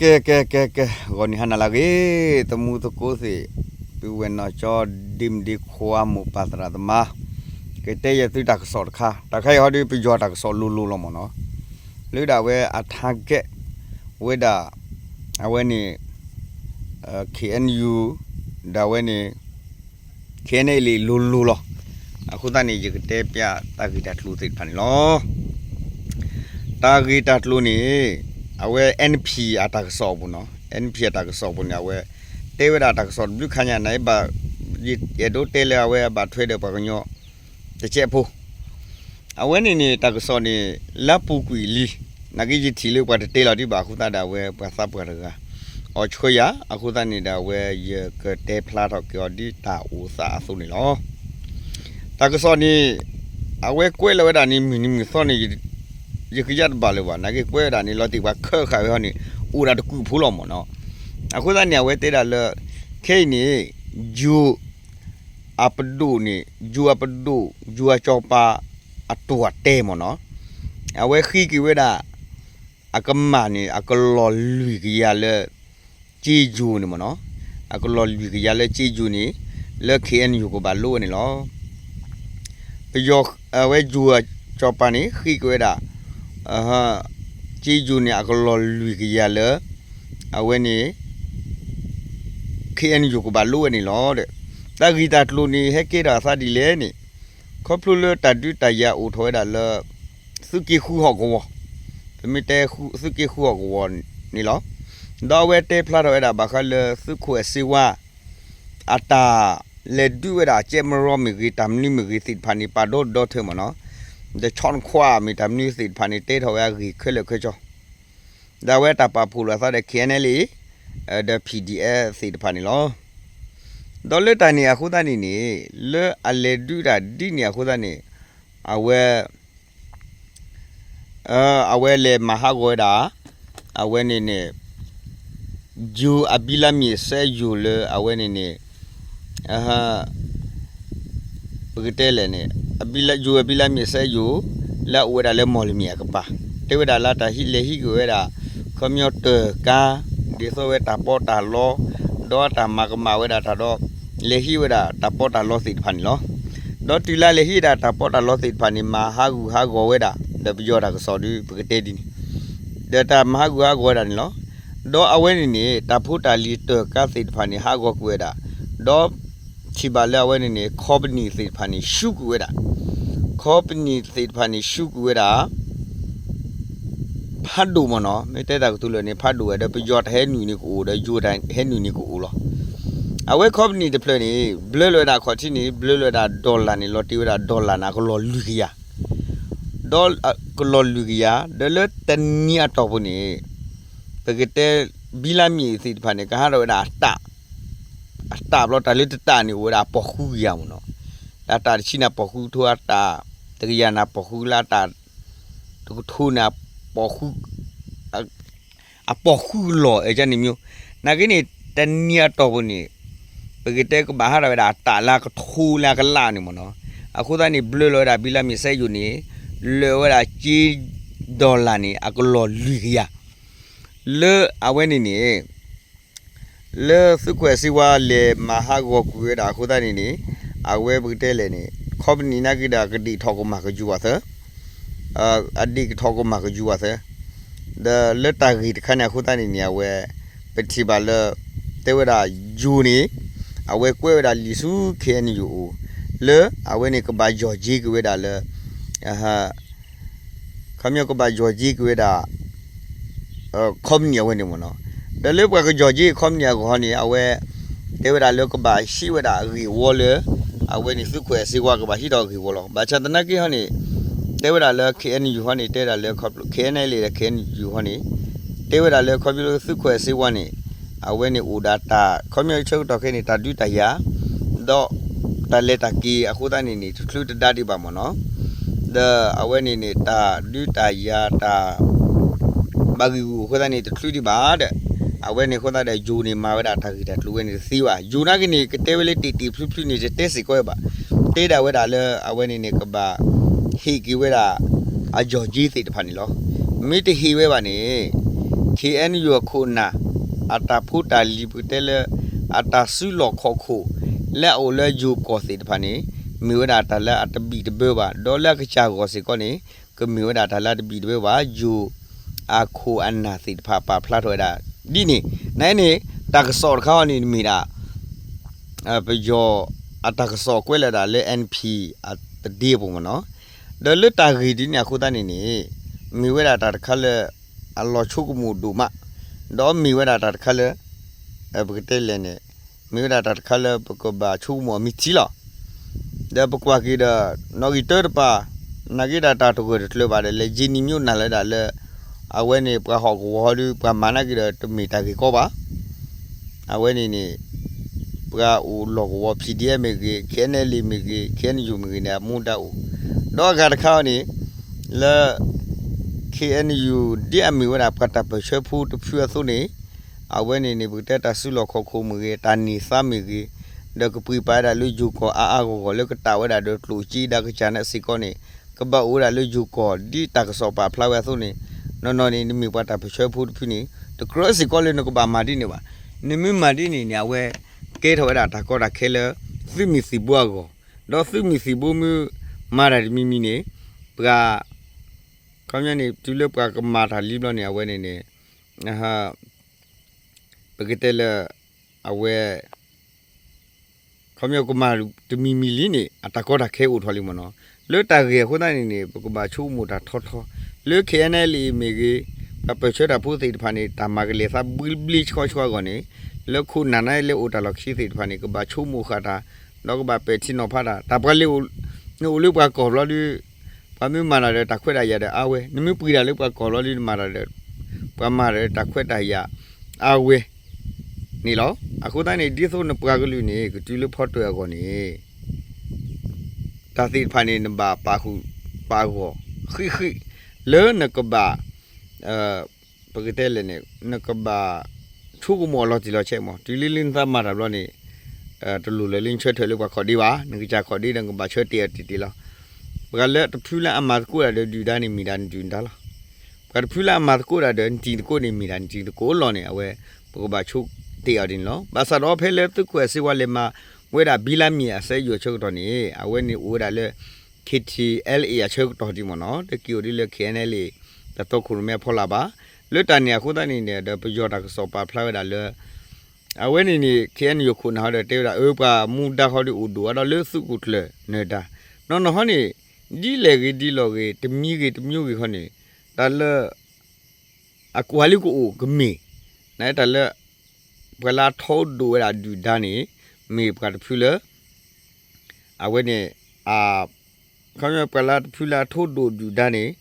ကဲ ကဲ ကဲ ကဲ ဂီၤနံၤဟါနၤလၢအဂ့ၤ သမူသကိးသ့ၣ်, ပုၢ်ဝဲၢ်နီၢ်ကၠီ ဒ့မုၣ်ဒ့ခွါ မိၢ်ပၢ်သရၣ်သမါ, ကတဲယသုတၢ်ကစီၣ်တခါ, တၢ်ခါအံၤဟီဒုး ပယီၤတၢ်ကစီၣ်လိၤလိၤလီၤမ့ၢ်နီၤ, လၢဒၣ်ဝဲအ target ဝဲဒၣ် အဝဲန့ၣ် KNU ဒၣ်ဝဲန့ၣ် KNLA လိၤလိၤလီၤ. အဃိသတးန့ၣ် ယကတဲပျးတၢ်ဂ့ၢ်တၢ်ကျိၤသ့ၣ်တဖၣ်န့ၣ်လီၤ. တၢ်ဂ့ၢ်တၢ်ကျိၤန့ၣ် အဝဲ NP အတၢ်ကစီၣ်အပူၤနီၤ, NP အတၢ်ကစီၣ်အပူၤန့ၣ် အဝဲတဲဝဲဒၣ်တၢ်ကစီၣ်တဘျုးခါညါန့ၣ် ဘၣ် ယအဲၣ်ဒိးတဲလၢအဝဲအဘၣ်ထွဲဒီးပှၤကညီတစဲးဖိ အဝဲန့ၣ်န့ၣ် တၢ်ကစီၣ်န့ၣ် လၢပူၤကွံာ်လံ, နာ်က့ယထံၣ်လၢပှၤတတဲလီၤဒံးဘၣ်အဃိသတးဒီး အဝဲပှၤသးပှၢ်တဂၤ အီၣ်ဆှၢယၤ အဃိသတးန့ၣ်ဒီး အဝဲယကတဲဖျါထီၣ်က့ၤအီၤဒ်တၢ်အိၣ်သးအသိးန့ၣ်လီၤ. တၢ်ကစီၣ်န့ၣ် အဝဲကွဲးလီၤဝဲဒၣ်န့ၣ် မုၢ်နံၤမုၢ်သီန့ၣ် ယကယၢ်တဘၣ်လၢၤဘၣ်, နာ်က့ကွဲးဝဲဒၣ်န့ၣ် လီၤတံၢ်ပှၤခၢၣ်ဃာ်ဝဲဟီန့ၣ် အိၣ်ဒၣ်တကူာ်ဖိလီၤမ့ၢ်နီၤ. အဃိသတးန့ၣ် အဝဲတဲဒၣ်လၢ ခဲအံၤန့ၣ် ယိၤ အပဒိၣ်န့ၣ် ယိၤအပဒိၣ် ယိၤအစီၤပၤ အတိာ်အတဲမ့ၢ်နီၤ, အဝဲဃ့က့ၤဝဲဒၣ် အကမၣ်န့ၣ် အကလီၢ်လွံၢ်ကယၤလၢ ကၠ့ယိၤန့ၣ်မ့ၢ်နီၤ, အကလီၢ်လွံၢ်ကယၤလၢကၠ့ယိၤန့ၣ် လၢ KNU ကဘၣ်လိဝဲန့ၣ်လီၤ. ပယီၤ အဝဲယိၤအစီၤပၤန့ၣ် ဃ့က့ၤဝဲဒၣ် ကၠ့ယိၤန့ၣ် အကလီၢ်လွံၢ်ကယၤလၢ အဝဲန့ၣ် KNU ကဘၣ်လိဝဲန့ၣ်လီၤ. တၢ်ဂ့ၢ်တၢ်ကျိၤန့ၣ် ဟဲကဲထီၣ်အသးဒ်လဲၣ်န့ၣ် ခီဖျိလၢတၢ်ဒုးတၢ်ယၤအိၣ်ထီၣ်ဝဲဒၣ်လၢ သုးက့ဃုဟီၣ်ကဝီၤ, ပမ့ၢ်တဲသုးက့ဃုဟီၣ်ကဝီၤန့ၣ်လီၤ. ဒီးအဝဲတဲဖျါထီၣ်ဝဲဒၣ်ဘၣ်ဃးလၢသုးခိၣ်အဲၣ်စ့ဝါ အတၢ်လဲၤဒုးဝဲဒၣ်ကဲမရီမ့ၢ်ဂ့ၤ တၢ်မနုၤမ့ၢ်ဂ့ၤသ့ၣ်တဖၣ်န့ၣ် ပာ်ဒီဒီထၢမ့ၢ်နီၤ, ဒီးဆီၣ်နခွါမ့ၢ်တၢ်မနုၤသ့ၣ်တဖၣ်န့ၣ် တဲထီၣ်ဝဲအဂ့ၢ်ခဲလၢာ်ခဲဆ့ ဒီးအဝဲတၢ်ပာ်ဖှိၣ်လိာ်အသးဒီး KNLA ဒီး PDF သ့ၣ်တဖၣ်န့ၣ်လီၤ. ဒီးလၢတၢ်န့ၣ်အဃိသတးန့ၣ်န့ၣ် လၢအလဲၤဒုးတၢ်ဒ်န့ၣ်အဃိသတးန့ၣ် အဝဲ အဝဲလဲၤမၤဟးဂီၤဝဲဒၣ် အဝဲန့ၣ်န့ၣ် ယိၤအဘံလါမ့ၢ်စဲယိၤလၢအဝဲန့ၣ်န့ၣ် ပကတဲလဲၣ်န့ၣ် ယိၤအဘံလါမ့ၢ်စဲယိၤ လၢအအိၣ်ဝဲဒၣ်လၢမီၢ်လမံၤအကပၤ တဲဝဲဒၣ်လၢတၢ်ဟံးလဲၤဟံးက့ၤဝဲဒၣ် ခီပညီတၢ်ကါ ဒ်သိးဝဲတၢ်ပီးတၢ်လီ ဒီးတၢ်မၤကမၣ်ဝဲဒၣ်တၢ်ဒီး လဲၤဟံးဝဲဒၣ်တၢ်ပီးတၢ်လီသ့ၣ်တဖၣ်န့ၣ်လီၤ. ဒီးတုၤလၢလဲၤဟံးဒၣ်တၢ်ပီးတၢ်လီသ့ၣ်တဖၣ်န့ၣ် မၤဟးဂူာ်ဟးဂီၤဝဲဒၣ် ဒီးပယီၤတၢ်ကစီၣ်ဒီး ပကတဲဒ်န့ၣ် ဒီးတၢ်မၤဟးဂူာ်ဟးဂီၤဝဲဒၣ်န့ၣ်လီၤ. ဒီးအဝဲန့ၣ်န့ၣ် တၢ်ဖိတၢ်လံၤတၢ်ကါသ့ၣ်တဖၣ်န့ၣ် ဟးဂီၤကွံာ်ဝဲဒၣ် ဒီး ထံၣ်ဘၣ်လၢအဝဲန့ၣ်န့ၣ် ခီပနံၣ်သ့ၣ်တဖၣ်န့ၣ် ဆူကွံာ်ဝဲဒၣ် ခီပနံၣ်သ့ၣ်တဖၣ်န့ၣ် ဆူကွံာ်ဝဲဒၣ် ဖးဒိၣ်မ့ၢ်နီၤ မ့ၢ်တဲတၢ်ကတိၤလၢာ်န့ၣ် ဖးဒိၣ်ဝဲဒီး ပယီၤတၢ်ဟဲနုာ်န့ၣ်ကအိၣ်ဒီး ယိၤတၢ်ဟဲနုာ်န့ၣ်ကအိၣ်လီၤ. အဝဲခီပနံၣ်တဖျၢၣ်န့ၣ် ဘျၢလီၤဝဲဒၣ်ခီၣ်ထံးန့ၣ် ဘျၢလီၤဝဲဒၣ် dollar န့ၣ် လီၤတ့ၢ်ဝဲဒၣ် dollar န့ၣ် အကလီၢ်လွံၢ်ကယၤ ဒီးကလီၢ်လွံၢ်ကယၤ ဒီးလၢတနံၤအတီၢ်ပူၤန့ၣ် ပကတဲ ဘံလါမ့ၣ်အုၣ်သ့ၣ်တဖၣ်န့ၣ် ကဟးထီၣ်ဝဲဒၣ်အတၢ် အတၢ်ဘျီတၢ်လၢတတၢ်န့ၣ် အိၣ်ဝဲဒၣ်အပိာ်ဃုကယၤမ့ၢ်နီၤ. တၢ်တဆံန့ၣ် အပိာ်ဃုကထိ အတၢ်တကယၤန့ၣ် အပိာ်ဃုလၢအတၢ်တကထိန့ၣ် အပိာ်ဃု အပိာ်ဃုကလီၢ် အဲၣ်ကန့ၣ်မ့ၢ် နာ်က့န့ၣ် တနံၤအတီၢ်ပူၤန့ၣ် ပကတဲကဘၣ်ဟးထီၣ်ဝဲဒၣ်အတၢ်လၢအကထိလၢအကလးန့ၣ်မ့ၢ်နီၤ. အဃိသတးန့ၣ် ဘျၢလီၤဝဲဒၣ်ဘံလါမ့ၣ်စဲယိၤန့ၣ် လၢာ်ဝဲဒၣ်က့ dollar န့ၣ် အကလီၢ်လွံၢ်ကယၤ လၢအဝဲန့ၣ်န့ၣ် လၢသုးခိၣ်အဲၣ်စ့ဝါလဲၤမၤဟးဂီၤကွံာ်ဝဲဒၣ်အဃိသတးန့ၣ်န့ၣ် အဝဲပကတဲလဲၣ်န့ၣ် ခီပနံၣ်နာ်က့ဒီး အကဒ့ၣ်ထီၣ်ကမၣ်ကယူၤအီၤသၢ အဒ့ၣ်ကထီၣ်ကမၣ်ကယူၤအီၤသၢ ဒီးလၢတၢ်ဂ့ၢ်တခါန့ၣ်အဃိသတးန့ၣ်န့ၣ် အဝဲ ပထံၣ်ဘၣ်လၢ တဲဝဲဒၣ်ယိၤန့ၣ် အဝဲကွဲးဝဲဒၣ်လံာ်ဆူ KNU အအိၣ် လၢအဝဲန့ၣ်ကဘၣ်ယီၢ်က့ၤက့ၤဝဲဒၣ်လၢ ခီပညီကဘၣ်ယီၢ်က့ၤက့ၤဝဲဒၣ် ခီပနံၣ်အဝဲန့ၣ်မ့ၢ်နီၤ. ဒီးလၢပှၤကယီၢ်က့ၤခီပနံၣ်အဂီၢ်န့ၣ် အဝဲ တဲဝဲဒၣ်လၢကဘၣ်ဟံးဝဲဒၣ်ဂ့ၢ်ဝီလၢ အဝဲန့ၣ်သုးခိၣ်အဲၣ်စ့ဝါကဘၣ်ဟံးထီၣ်ဂ့ၢ်ဝီလီၤ. ဘၣ်ဆၣ်သနာ်က့ဟီန့ၣ် တဲဝဲဒၣ်လၢ KNU ဟီန့ၣ် တဲဝဲဒၣ်လၢ KNLA ဒီး KNU ဟီန့ၣ် တဲဝဲဒၣ်လၢခီဖျိလၢသုးခိၣ်အဲၣ်စ့ဝါန့ၣ် အဝဲန့ၣ်အိၣ်ဒၣ်တၢ် ခီပညီဆၢကတီၢ်ခဲအံၤန့ၣ် တၢ်ဒုးတၢ်ယၤ ဒီးတၢ်လဲၤတၢ်က့ၤအဃိသတးန့ၣ်န့ၣ် တချုးတဒါဒံးဘၣ်မ့ၢ်နီၤ. ဒီးအဝဲန့ၣ်န့ၣ် တၢ်ဒုးတၢ်ယၤတၢ် ဘၣ်ဂံၢ်ဂူာ်အဃိသတးန့ၣ် တချုးဒံးဘၣ်ဒီး အဝဲန့ၣ်အဃိသတးဒီး ယိၤန့ၣ်မၤဝဲဒၣ်တၢ်ဂ့ၢ်တၢ်ကျိၤဝဲန့ၣ်တသ့ဘၣ်. ယိၤနာ်က့န့ၣ် ကတဲဝဲလၢတ့ၢ်တ့ၢ်ဖျုးဖျုးန့ၣ် တတဲစ့ၢ်ကီးဝဲဘၣ်. တဲဒၣ်ဝဲဒၣ်လၢအဝဲန့ၣ်န့ၣ် ကဘၣ်ဟ့ၣ်က့ၤဝဲဒၣ် အယီၢ်က့ၤသ့ၣ်တဖၣ်န့ၣ်လီၤ. မ့ၢ်တဟ့ၣ်ဝဲဘၣ်န့ၣ် ခ့ၣ်အဲၣ်ယူၣ်အခိၣ်အနၢ် အတၢ်ဖိတၢ်လံၤပကတဲလၢ အတၢ်စုလီၢ်ခီၣ်ခိၣ် လၢအအိၣ်လၢယိၤကီၢ်သ့ၣ်တဖၣ်န့ၣ် မ့ၢ်ဝဲဒၣ်တၢ်လၢအတဘံၣ်တဘၢဘၣ် ဒီးလၢအကစၢ်ဂီၢ်စ့ၢ်ကီးန့ၣ် ကမ့ၢ်ဝဲဒၣ်တၢ်လၢအတဘံၣ်တဘၢဘၣ် ယိၤအခိၣ်အနၢ်သ့ၣ်တဖၣ်ပာ်ဖျါထီၣ်ဝဲဒၣ် ဒ်န့ၣ် နန့ၣ် တၢ်ကစီၣ်တခါအံၤန့ၣ် မ့ၢ်ဒၣ် ပယီၤအတၢ်ကစီၣ်ကွဲးလီၤဒၣ်လၢ NP အတဒ့အပူၤမ့ၢ်နီၤ, ဒီးလၢတၢ်ဂ့ၢ်ဒ်န့ၣ်အဃိသတးန့ၣ်န့ၣ် မ့ၢ်ဝဲဒၣ်တၢ်တခါလၢ အလီၤဆိကမိၣ်ဒိၣ်မး, ဒီးမ့ၢ်ဝဲဒၣ်တၢ်တခါလၢ ပကတဲလဲၣ်န့ၣ် မ့ၢ်ဝဲဒၣ်တၢ်တခါလၢပကဘၣ်ဆိကမိၣ်အီၤမ့ၢ်ထံလီၤ. ဒီးပကွၢ်က့ၤဒီး နီၣ်ဂံၢ်တၢတပၤ နာ်က့ဒၣ်တၢ်တဂၢၢ်တကျၢၤဘၣ်ဒီး လဲၤယ့ၢ်နံၤမ့ၢ်အိၣ်နၢ်လၢဒၣ်လၢ အဝဲန့ၣ်ပှၤဟီၣ်ကဝီၤဟီဒုး ပှၤမၤနာ်က့ဒီးတမ့ၢ်တၢ်ဂ့ၢ်ကီဘၣ်. အဝဲန့ၣ်န့ၣ် ပှၤအိၣ်လီၢ်ကဝီၤ PDF မ့ၢ်ဂ့ၤ, KNLA မ့ၢ်ဂ့ၤ, KNU မ့ၢ်ဂ့ၤန့ၣ် အမူဒါအိၣ်, ဒီးအဂၤတခါအံၤန့ၣ် လၢ KNU ဒ်အမ့ၢ်ဝဲဒၣ်ပှၤတၢ်ပၢၢ်ဆၢဖိတဖုအသိးန့ၣ် အဝဲန့ၣ်န့ၣ် ပကတဲတၢ်စုလီၢ်ခီၣ်ခိၣ်မ့ၢ်ဂ့ၤ, တၢ်န့ၢ်သါမ့ၢ်ဂ့ၤ, ဒီးကပှ့ၤပာ်ဝဲဒၣ်လၢယိၤကီၢ်အါအါဂီၢ်ဂီၢ်လၢကတၢ်ဝဲဒၣ်ဒီးကျိၣ်စ့ဒၣ်ကစၢ်န့ၣ် စ့ၢ်ကီးန့ၣ် ကဘၣ်အိၣ်ဝဲဒၣ်လၢယိၤကီၢ် ဒ်တၢ်ကစီၣ်ပာ်ဖျါဝဲအသိးန့ၣ်, နီၢ်နီၢ်န့ၣ် နမ့ၢ်ပှၤတၢ်ပၢၢ်ဆၢဖိတဖုန့ၣ် တကြၢးစ့ၢ်ကီးလၢနကဘၣ်မၤဒ်န့ၣ်ဘၣ်. နမ့ၢ်မၤဒ်န့ၣ်န့ၣ် အဝဲကဲထီၣ်ဝဲဒၣ်တၢ်ကီတၢ်ခဲလၢ သုးမုၢ်သံၣ်ဘိအဂီၢ်, ဒီးသုးမုၢ်သံၣ်ဘိမ့ၢ်မၤတၢ်တမံၤမံၤန့ၣ် ပှၤ ခီပညီန့ၣ် တုၤလၢပှၤကမၤတၢ်လံဘျီန့ၣ် အဝဲန့ၣ်န့ၣ် ပကတဲလၢ အဝဲ ခီပညီကမၤတမံၤမံၤလံန့ၣ် အတၢ်ကီတၢ်ခဲအိၣ်ထီၣ်လံမ့ၢ်နီၤ. လၢတၢ်ဂ့ၢ်အဃိသတးန့ၣ်န့ၣ် ပကဘၣ်ဆိကမိၣ်တၢ်ထီထီ, လၢ KNLA မ့ၢ်ဂ့ၤ, ပှၤပၢၢ်ဆၢတၢ်ဖိသ့ၣ်တဖၣ်န့ၣ် တၢ်မၤကလဲၤသးဘျ့ဘျ့ဆှီဆှီအဂီၢ်န့ၣ်, လၢခိၣ်နၢ်န့ၣ်လၢအိၣ်တၢ်လီၢ်ခံသ့ၣ်တဖၣ်န့ၣ် ကဘၣ်ဆိကမိၣ်ဃာ်တၢ်, ဒီးကဘၣ်ပဲာ်ထံနီၤဖးတၢ်, တၢ်ပှၤလၢ နအိၣ်လၢပှၤကီၢ်ဘျီဒီး ပှၤမ့ၢ်မၤတၢ်ဒီးတၢ်ခွဲးတၢ်ယာ်ဒီးအါဝဲ, နမ့ၢ်ပှ့ၤတၢ်လၢပှၤကီၢ်ဘျီဒီး နမၤတၢ်ဒီး ပှၤမၤတၢ်ဒီးတၢ်ခွဲးတၢ်ယာ်အါဝဲန့ၣ်လီၤ. အဃိသတးန့ၣ် ဒ်သိးနပှၤကလုာ်န့ၣ် ကတုၤလၢဖီတၢၣ်အဂီၢ်န့ၣ် တၢ်သ့ၣ်တဖၣ်န့ၣ် နဘၣ်ပာ်ဃုာ်ပာ်ဂီၢ်ဃံးဃံး လၢနကဘၣ် ပကတဲလဲၣ်န့ၣ် နကဘၣ်ဆိကမိၣ်အီၤလီၤတံၢ်လီၤဆဲးမး, တုၤလၢလၢနသးမၤတၢ်ဘျီန့ၣ် တလိၣ်လၢၤလၢနဆၢထၢၣ်လၢပှၤခီၣ်ဒ့ဘၣ်, နကစၢ်ခီၣ်ဒ့ဒီးနကဘၣ်ဆၢတဲာ်အီၤတ့ၢ်တ့ၢ်လီၤ. ပှၤလၢတဖုလၢအမၤသကိးတၢ်ဒီးဒုၣ်ဒါန့ၣ် မ့ၢ်ဒၣ်နဒုၣ်နဒါလီၤ. ပှၤတဖုလၢအမၤသကိးတၢ်ဒီးနတံၤသကိးန့ၣ် မ့ၢ်ဒၣ်နတံၤသကိးလီၤန့ၣ် အဝဲ ပကဘၣ်ဆိတဲာ်အီၤဒ်န့ၣ်လီၤ. ဘၣ်ဆၣ်ဒီးဖဲလၢသုးခိၣ်အဲၣ်စ့ဝါလဲၤမၤဝဲဒၣ်ဘံလါမ့ၤအစဲယိၣ်အဆၢကတီၢ်န့ၣ် အဝဲန့ၣ်အိၣ်ဝဲဒၣ်လၢ KTLA အဆၢကတီၢ်ဒ်မ့ၢ်နီၤ, တက့ၤအိၣ်ဒ်လၢ KNLA တၢ်တီခိၣ်ရိၣ်မဲအဖီလာ်ဘၣ်. လၢတၢ်န့ၣ်အဃိသတးန့ၣ်ဒီး ပယီၤတၢ်ကစီၣ်ပာ်ဖျါဝဲဒၣ်လၢ အဝဲန့ၣ်န့ၣ် KNU ခိၣ်နၢ်ဟီဒီးတဲဝဲဒၣ် အၢ ပှၤမူဒါဃီဒီးအိၣ်ဒိၣ်အါဒီးလၢသုးခိၣ်ကျၢၢ်နၢၤဒါ, နီၢ်နီၢ်ဟီန့ၣ် ဒ်လဲၣ်ဂ့ၤဒ်လဲၣ်ဂ့ၤ တမံၤဂ့ၤတမံၤဂ့ၤဃီန့ၣ် တၢ်လၢ အကွၢ်လံကအိၣ်ကမ့ၢ် နတၢ်လၢ ပှၤလၢအထီဒိၣ်ဝဲဒၣ်ဒုၣ်ဒါန့ၣ် မ့ၢ်ပှၤတဖုလၢ အဝဲန့ၣ် ခီပညီပှၤလၢတဖုလၢအထီဒိၣ်ဒုၣ်ဒါန့ၣ်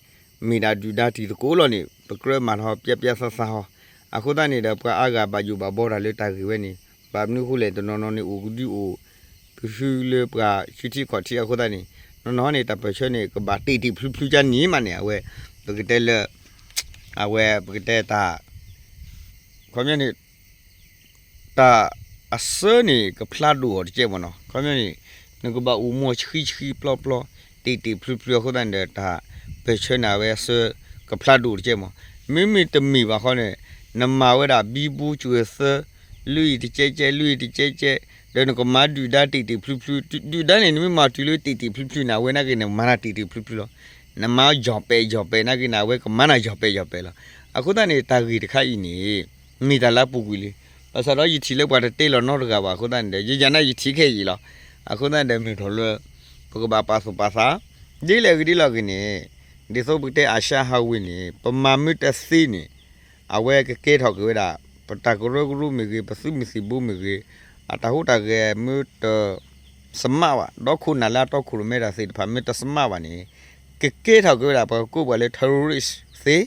မ့ၢ်ဒၣ်ဒုၣ်ဒါတံၤသကိးလီၤန့ၣ် ပကြၢးမၤထီၣ်ပျဲပျဲသးသးဟီ. အဃိသတးန့ၣ်ဒီး ပှၤအါဂၤဘၣ်ယိၣ်ဘၣ်ဘီတၢ်လၢတၢ်ဂ့ၢ်ဝဲန့ၣ် ဘၣ်မနုၤအဃိလဲၣ် တနီၤနီၤန့ၣ်အိၣ်ကဒုအိၣ် ကဟုလၢပှၤစုထံခီၣ်ထံအဃိသတးန့ၣ် နီၢ်နီၢ်ဟီန့ၣ် တၢ်ပၢၢ်ဆၢန့ၣ် ကဘၣ်တ့ၢ်တ့ၢ်ဖျုဖျုကန့ၣ်မးန့ၣ် အဝဲ ပကတဲလၢ အဝဲပကတဲတၢ် ခီပညီန့ၣ် တၢ်အစၢန့ၣ် ကဖျါဒိၣ်အီၤတကဲမ့ၢ်နီၤ. ခီပညီန့ၣ် နကဘၣ်အိၣ်မူဆှံဆှံပျီပျီ တ့ၢ်တ့ၢ်ဖျုဖျုအဃိသတးန့ၣ်ဒီး တၢ်ပၢၢ်ဆၢန့ၣ် အဝဲအစၢကဖျါဒိၣ်တကဲမ့ၢ်. မ့မ့ၢ်တမ့ၢ်ဘၣ်ဃီန့ၣ် နမၤဝဲဒၣ်ဘံဘူစၢၤသၢ လွံၢ်အံၤတကဲကဲ လွံၢ်အံၤတကဲကဲ ဒီးနကမၤဒုၣ်ဒါတ့ၢ်တ့ၢ်ဖျုဖျု ဒုၣ်ဒါန့ၣ် နမ့ၢ်မၤတုၤလၢတ့ၢ်တ့ၢ်ဖျုဖျုန့ၣ် အဝဲနာ်က့န့ၣ် မၤနၤတ့ၢ်တ့ၢ်ဖျုဖျုလီၤ. နမၤယီၢ်ပဲာ်ယီၢ်ပဲာ်နာ်က့န့ၣ် အဝဲကမၤနၤယီၢ်ပဲာ်ယီၢ်ပဲာ်လီၤ. အဃိသတးန့ၣ် တၢ်ဂ့ၢ်တခါအံၤန့ၣ် မ့ၢ်တၢ်လၢအပူၤကွံာ်လံ. ဘၣ်ဆၣ်ဒီးယထံၣ်လၢပှၤတတဲလီၤနီတဂၤဘၣ်အဃိသတးန့ၣ်ဒီး ယယၤန့ၣ်ယထံၣ်ခဲအံၤလီၤ. အဃိသတးဒီးမ့ၢ်ထီၣ်လၢ ပကဘၣ်ပာ်သူၣ်ပာ်သး ဒ်လဲၣ်ဂ့ၤဒ်လဲၣ်ဂ့ၤန့ၣ် ဒ်သိးပကတဲ Asia Highway န့ၣ် ပမၤမ့ၢ်တသ့န့ၣ် အဝဲကကဲထီၣ်က့ၤဝဲဒၣ် ပတၢ်ကရၢကရိမ့ၢ်ဂ့ၤ ပသုးမုၢ်သံၣ်ဘိမ့ၢ်ဂ့ၤ အတၢ်ဟူးတၢ်ဂဲၤမ့ၢ်တ smart ဘၣ် ဒီးခိၣ်နၢ်လၢအတီခိၣ်ရိၣ်မဲတၢ်သ့ၣ်တဖၣ်မ့ၢ်တ smart ဘၣ်န့ၣ် ကကဲထီၣ်က့ၤဝဲဒၣ် ပှၤကကိးပှၤလၢ terrorist သ့,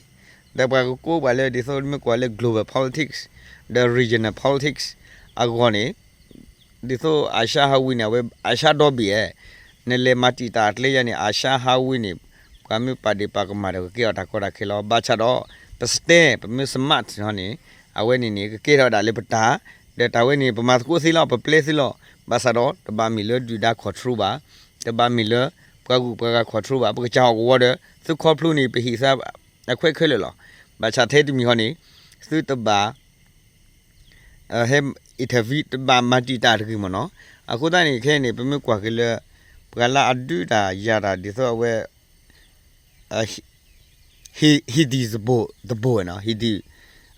ဒီးပှၤကကိးပှၤလၢဒ်သိးမ့ၢ်ကွၢ်လၢ global politics ဒီး regional politics အဂီၢ်န့ၣ် ဒ်သိး Asia Highway န့ၣ် အဝဲ Asia ဒီဘ့ၣ်ဧါ, နလဲၤမၤတံာ်တာ်အကျဲယါန့ၣ် Asia Highway န့ၣ် ပှၤမ့ၢ်ပာ်ဒ့ၣ်ပာ်ကမၣ်ဒီးကကဲအီၤတၢ်ကီတၢ်ခဲလီၤ. ဘၣ်ဆၣ်ဒီး ပ stand ပမ့ၢ် smart န့ၣ် အဝဲန့ၣ်န့ၣ် ကကဲထီၣ်ဝဲဒၣ်လၢပတၢ်, ဒီးတၢ်ဝဲန့ၣ် ပမၤသကိးသ့လီၤ ပပျဲသ့လီၤ. ဘၣ်ဆၣ်ဒီး တဘၣ်မ့ၢ်လၢဒုၣ်ဒါ control ဘၣ်, တဘၣ်မ့ၢ်လၢ ပှၤဂုၤပှၤဂၤ control ဘၣ်, ပကစၢ်ဟီၣ်ကဝီၤဒီး သုးခီဖျိန့ၣ် ပဟ့ၣ်သး အခွဲးခဲလၢာ်လီၤ. ဘၣ်ဆၣ်ထဲတမံၤဃီန့ၣ် သုတဘၣ် ဟဲ interview တဘၣ်မၤတံာ်တာ်တဂ့ၤမ့ၢ်နီၤ. အဃိသတးန့ၣ် ခဲအံၤန့ၣ် ပမ့ၢ်ကွၢ်က့ၤလၢ ပှၤလၢအဒုးတၢ်ယၤတၢ်ဒ်သိးအဝဲ ဟ့ၣ်ဒံၣ်သဘိၣ်သဘိၣ်နီၤ ဟ့ၣ်ဒံၣ်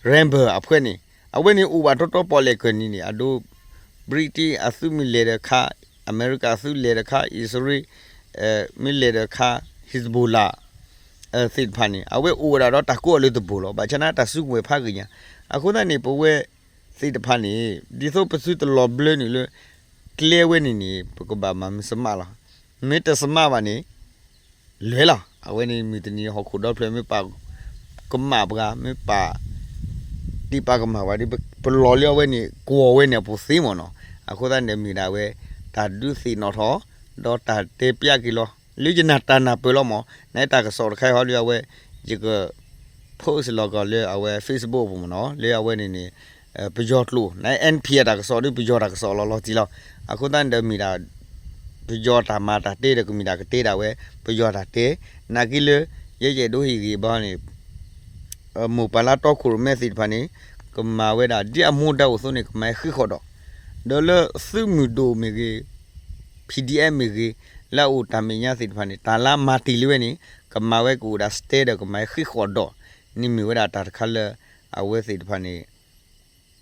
Rambo အဖှဲန့ၣ် အဝဲန့ၣ်အိၣ်ဘၣ်တီတီပီၣ်လဲၣ်ကၢၢ်နံၤန့ၣ် အဒိ British အသုးမ့ၢ်လဲၤဒီးခါ အမဲရကၤအသုးလဲၤဒီးခါ အံၣ်စရ့လး မ့ၢ်လဲၤဒီးခါ Hezbollah သ့ၣ်တဖၣ်န့ၣ် အဝဲအိၣ်ဝဲဒၣ်ဒီးတၢ်ကိးအီၤလၢသဘိၣ်လီၤ. ဘၣ်ဆၣ်န့ၣ်တၢ်စုကဝဲၤဖးဂ့ၤညါ အဃိသတးန့ၣ် ပဝဲသ့ၣ်တဖၣ်န့ၣ် ဒ်သိးပသုတလီၤဘျၢနုာ်လၢ ကျဲဝဲန့ၣ်န့ၣ် ပကဘၣ်မၤမုၢ်စမးလီၤ. မ့ၢ်တစမးဘၣ်န့ၣ် လဲၤလီၤ. အဝဲန့ၣ်မုၢ်တနံၤဟီၣ်ခိၣ်ဒီဖျၢၣ်မ့ၢ်ပာ်ကမၣ်ပှၤ မ့ၢ်ပာ် တံၢ်ပာ်ကမၣ်ပှၤဒီး ပလီၤလၢအဝဲန့ၣ် ကွီၢ်ဝဲန့ၣ်အပူၤသ့မ့ၢ်နီၤ. အဃိသတးန့ၣ်မ့ၢ်ဒၣ်ဝဲ တၢ်ဒုးသ့ၣ်နီၣ်ထီၣ် ဒီးတၢ်တဲပျးက့ၤလီၤ လၢယနာ်တၢ်နၢ်ပၢၢ်လီၤမ့ၢ် နတၢ်ကစီၣ်တခါအံၤဟီဒုးအဝဲ ယက post လီၤကီၢ်လၢအဝဲ Facebook အပူၤမ့ၢ်နီၤ လၢအဝဲန့ၣ်န့ၣ် ပယီၤကျိာ် န NP အတၢ်ကစီၣ်ဒီးပယီၤတၢ်ကစီၣ်လီၤလီၤတံၢ်လီၤ. အဃိသတးန့ၣ်ဒီးမ့ၢ်ဒၣ် ပယီၤတၢ်မၤတၢ်တဲဒီးကမ့ၢ်ဒၣ်ကတဲဒၣ်ဝဲ ပယီၤတၢ်တဲ နာ်က့လၢ ယဲယအဲၣ်ဒိးဟ့ၣ်ဂ့ၤဘၣ်န့ၣ် မိၢ်ပၢ်လၢတီခိၣ်ရိၣ်မဲသ့ၣ်တဖၣ်န့ၣ် ကမၤဝဲဒၣ်ဒ်အမူဒါအိၣ်အသိးန့ၣ် ကမၤဟဲဃ့ဃီၣ်ဒီး ဒီးလၢသုးမုၢ်ဒိၣ်မ့ၢ်ဂ့ၤ PDF မ့ၢ်ဂ့ၤ လၢအအိၣ်တၢ်မဲာ်ညါသ့ၣ်တဖၣ်န့ၣ် တၢ်လၢမၤတ့ၢ်လံဝဲန့ၣ် ကမၤဝဲကအိၣ်ဒၣ် stand ဒီးကမၤဟဲဃ့ဃီၣ်ဒီး န့ၣ်မ့ၢ်ဝဲဒၣ်တၢ်တခါလၢ အဝဲသ့ၣ်တဖၣ်န့ၣ်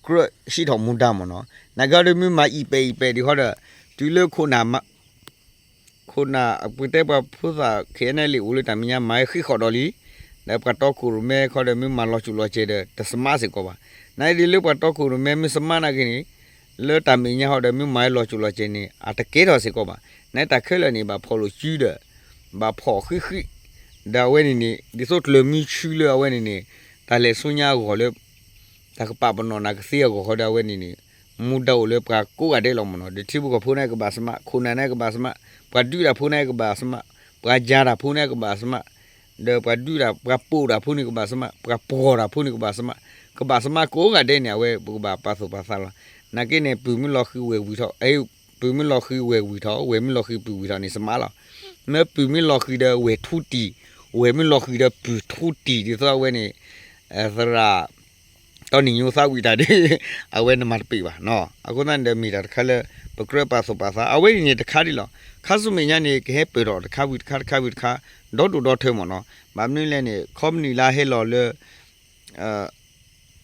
ကြၢးဟံးထီၣ်မူဒါမ့ၢ်နီၤ. နာ်က့ဒီးမ့ၢ်မၤအံၤပဲာ်အံၤပဲာ်ဒံးဃီဒီး တုၤလၢခိၣ်နၢ် ခိၣ်နၢ်အပှ့ၤတဲပှၤဖိသၣ် KNLA အိၣ်လၢတၢ်မဲာ်ညါမၤဟဲဃ့ဃီၣ်ဒီးလံ ဒီးပှၤတီခိၣ်ရိၣ်မဲခီဒီးမ့ၢ်မၤလီၤစိၤလီၤစဲၤဒီး တစမးစ့ၢ်ကီးဘၣ်. နာ်က့ဒ်လၢပှၤတီခိၣ်ရိၣ်မဲမ့ၢ်စမးနာ်က့န့ၣ် လၢတၢ်မဲာ်ညါဟီဒီးမ့ၢ်မၤလီၤစိၤလီၤစဲၤန့ၣ် အတကဲထီၣ်စ့ၢ်ကီးဘၣ်. နာ်က့တၢ်ခဲလၢာ်န့ၣ် ဘၣ်ဖီၣ်လိာ်စုဒီး ဘၣ်ဖီၣ်ဃံးဃံး ဒီးအဝဲန့ၣ်န့ၣ် ဒ်သိးကျၢၤမုဆူလၢအဝဲန့ၣ်န့ၣ် တၢ်လဲၤဆူညါအဂီၢ်လၢ တၢ်ကပာ်ပနီၣ်နၢ်ကသ့အဂီၢ်ဃီဒီးအဝဲန့ၣ်န့ၣ် မူဒါအိၣ်လၢပှၤကိးဂၤဒဲးလီၤမ့ၢ်နီၤ. ဒီးထံဖိကီၢ်ဖိန့ၣ်ကဘၣ်စမး ခိၣ်နၢ်န့ၣ်ကဘၣ်စမး ပှၤဒုးတၢ်ဖိန့ၣ်ကဘၣ်စမး ပှၤယၤတၢ်ဖိန့ၣ်ကဘၣ်စမး ဒီးပှၤဒုးတၢ် ပှၤပိာ်တၢ်ဖိန့ၣ်ကဘၣ်စမး ပှၤပှီၢ်တၢ်ဖိန့ၣ်ကဘၣ်စမး ကဘၣ်စမးကိးဂၤဒဲးန့ၣ် အဝဲပကဘၣ်ပာ်သူၣ်ပာ်သးလီၤ. နာ်က့န့ၣ် ပုၢ်မ့ၢ်လီၤဃံၤဝဲၢ်ဝံၤထီၣ် ပုၢ်မ့ၢ်လီၤဃံၤဝဲၢ်ဝံၤထီၣ် ဝဲၢ်မ့ၢ်လီၤဃံၤပုၢ်ဝံၤထီၣ်န့ၣ် စမးလီၤ. မ့ၢ်ပုၢ်မ့ၢ်လီၤဃံၤဒီးဝဲၢ်ထူတံၢ် ဝဲၢ်မ့ၢ်လီၤဃံၤဒီးပုၢ်ထူတံၢ် ဒ်သိးအဝဲန့ၣ် သရၣ် တီနံၤညိသးဝံၣ်တၢ်ဒီး အဝဲနမၤတပ့ၢ်ဘၣ်နီၤ. အဃိသတးန့ၣ်ဒီးမ့ၢ်တၢ်တခါလၢ ပကြၢးပာ်သူၣ်ပာ်သး အဝဲအံၤန့ၣ်တခါဒ်လီၤ. ခါဆူမဲာ်ညါန့ၣ် ကဟဲပၢၢ်ထီၣ်တခါဝံၤတခါ တခါဝံၤတခါ ဒီဒိၣ်ဒီထၢမ့ၢ်နီၤ. ဘၣ်မနုၤလဲၣ်န့ၣ် ခီပနံၣ်လၢဟဲလီၤလၢ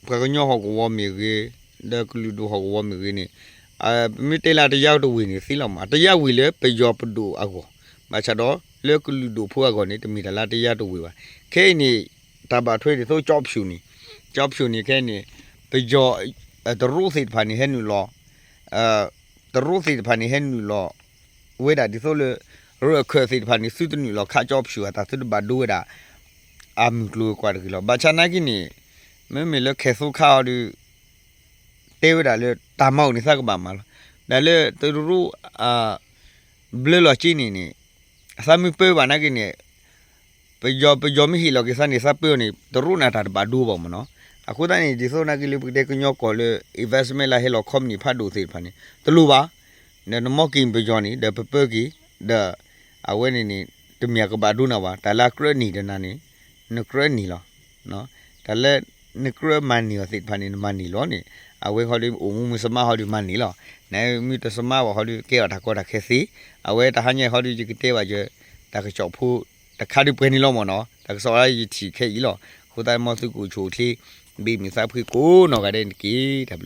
ပှၤကညီဟီၣ်ကဝီၤမ့ၢ်ဂ့ၤ ဒီးကလုာ်ဒူၣ်ဟီၣ်ကဝီၤမ့ၢ်ဂ့ၤန့ၣ် ပမ့ၢ်တဲလၢတယါတဝ့ၢ်န့ၣ်သ့လီၤမး တယါဝ့ၢ်လၢပယီၤပဒိၣ်အဂီၢ် ဘၣ်ဆၣ်ဒီးလၢကလုာ်ဒူၣ်ဖိအဂီၢ်န့ၣ် တမ့ၢ်တၢ်လၢတယါတဝ့ၢ်ဘၣ်. ခဲအံၤန့ၣ် တၢ်ဘၣ်ထွဲဒ်သိးကၠီဖၠူၣ်န့ၣ် ကၠီဖၠူၣ်န့ၣ်ခဲအံၤန့ၣ် ပယီၤ တရူးသ့ၣ်တဖၣ်န့ၣ်ဟဲနုာ်လီၤ တရူးသ့ၣ်တဖၣ်န့ၣ်ဟဲနုာ်လီၤ ဝဲဒၣ်ဒ်သိးလၢ ရၢၢ်ခၢၣ်သ့ၣ်တဖၣ်န့ၣ် သုတနုာ်လီၤခးကၠီဖၠူၣ်အသး သုတဘၣ်ဒိဝဲဒၣ် အမုၢ်ကျိၤဝဲၤကွာ်တဂ့ၤလီၤ. ဘၣ်ဆၣ်နာ်က့န့ၣ် မ့မ့ၢ်လၢခဲၣ်သိခါအီၤဒီး တဲဝဲဒၣ်လၢတၢ်မၤအိၣ်န့ၣ်သးကဘၣ်မၤလီၤ. ဒၣ်လၢတရူး ဘျၢလီၤက့န့ၣ်န့ၣ် သးမ့ၢ်ပၢဘၣ်နာ်က့န့ၣ် ပယီၤ ပယီၤမ့ၢ်ဟ့ၣ်လီၤက့ၤသးန့ၣ် သးပၢအီၤန့ၣ် တရူးန့ၣ်တၢ်တဘၣ်ဒိဘၣ်မ့ၢ်နီၤ. အဃိသတးန့ၣ် ဒ်သိးနာ်က့လၢပကတဲကညီကီၢ်လၢ investment လၢဟဲလီၤ company ဖးဒိၣ်သ့ၣ်တဖၣ်န့ၣ် တလိၣ်ဘၣ် ဒီးနမီၢ်က့ၤပယီၤန့ၣ် ဒီးပပၢက့ၤ ဒီး အဝဲန့ၣ်န့ၣ် တမ့ၢ်အကဘၣ်ဒိနၤဘၣ် တၢ်လၢအကြၢးန့ၢ်ဒီးနၤန့ၣ် နကြၢးန့ၢ်လီၤ. တၢ်လၢ နကြၢးမၤန့ၢ်အီၤသ့ၣ်တဖၣ်န့ၣ် နမၤန့ၢ်လီၤန့ၣ် အဝဲဃီဒီးအိၣ်မူမုၢ်စမါဃီဒီးမၤန့ၢ်လီၤ. နမ့ၢ်တစမါဘၣ်ဃီဒီး ကဲအီၤတၢ်ကီတၢ်ခဲသ့. အဝဲတဟါညါဃီဒီး ယကတဲဘၣ်ယ တၢ်ကစီၣ်ဖိ တခါဒီးပှဲၤန့ၣ်လီၤမ့ၢ်နီၤ. တၢ်ကစီၣ်လၢယထံၣ်ခဲအံၤလီၤ. အဃိသတး မ်သုကအိၣ်ဆူၣ်အိၣ်ချ့ ဘ့ၣ်မုာ်သးဖှံကိးနီၢ်ဂၤဒဲးန့ၣ်တက့ၢ်. တၢ်ဘျုး